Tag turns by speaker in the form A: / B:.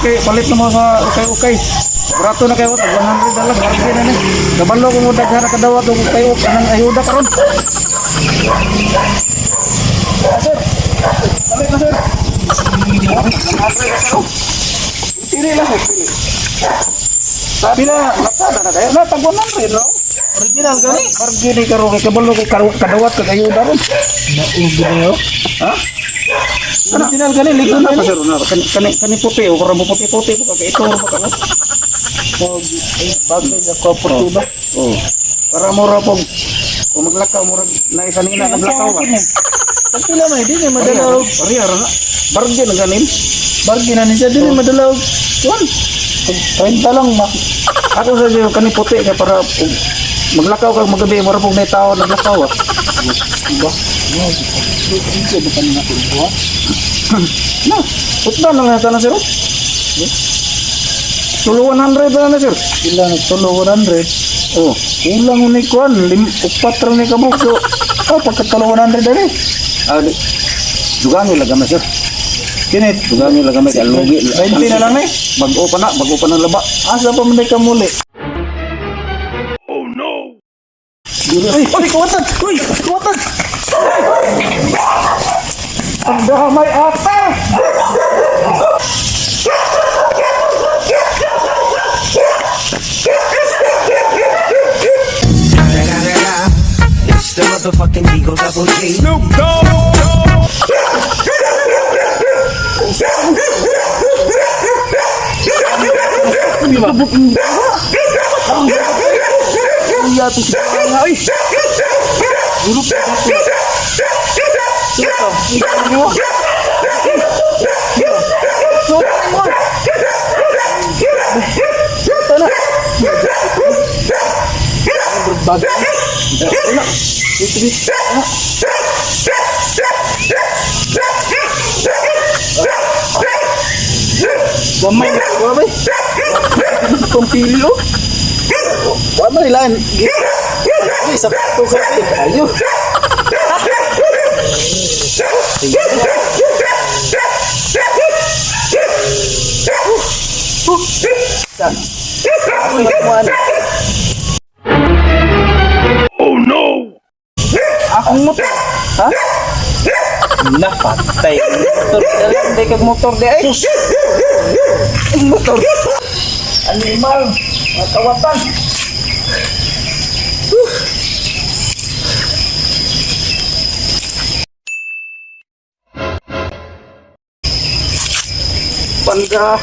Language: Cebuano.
A: Kay palit na mo sa ukay-ukay. Barato na kayo, tag 100 na lang, bargain na ni. Kabalo kung mo daghan na kadawat og ukay uk anang ayuda karon. Ah, sir. Palit na, sir. 100 na, sir. Oh. Pili lang, sir, pili. Sabi na, lakada na kayo. Na, tag 100 no?
B: Original gani.
A: Bargain ni karon kay kabalo kay kadawat kag ayuda ron.
B: Naugi na yo.
A: Ha?
B: Original gani likod
A: Ano pa,
B: gani.
A: sir? Ano? Kani kani kani puti o karang puti-puti po kay ito ba ka?
B: Ay, bagay na ko ba?
A: Oh. Para mura po kung maglakaw mura na isa nina naglakaw ba.
B: Pagpila may di ni madala og
A: Pariya ra na. Bargain na ganin.
B: bargain na ni siya di ni madala og kuan. 30 lang ma.
A: Ako sa siyo kani puti kay para og maglakaw kag magabi mura pug may tao naglakaw ah.
B: Ba? No, hindi ba kani na kuha?
A: Na, utda na lang sana, sir. Tulo 100 na na, sir.
B: Pila na tulo 100.
A: Oh.
B: Kulang ni kuan, lim upat ra ni kabuk so. Oh, pagka tulo 100 dali.
A: Ah, di. Dugangi lang gamay, sir.
B: Kinit.
A: Dugangi lang gamay kay lugi.
B: 20 na lang eh.
A: Bag-o pa na, bag-o pa ng laba.
B: Asa pa man ka muli? Uy, uy, kawatan! Uy, kawatan!
A: Ang damay ate!
C: It's the motherfucking Eagle Double G.
B: Iya to si nga oy. Group pa to. Sino? Ikaw mo. So, mo. Ito na. Berbag. Wala. Dito dito. Ano? Gamay na ko ba? Kumpilo. Wa man ilan. Ay, sakto ka eh. Ayo. Asa na kuan?
A: Akong motor.
B: Ha? Napatay. Motor dali, hindi kag motor di ay.
A: Ang motor. Animal. Mga kawatan. Panda.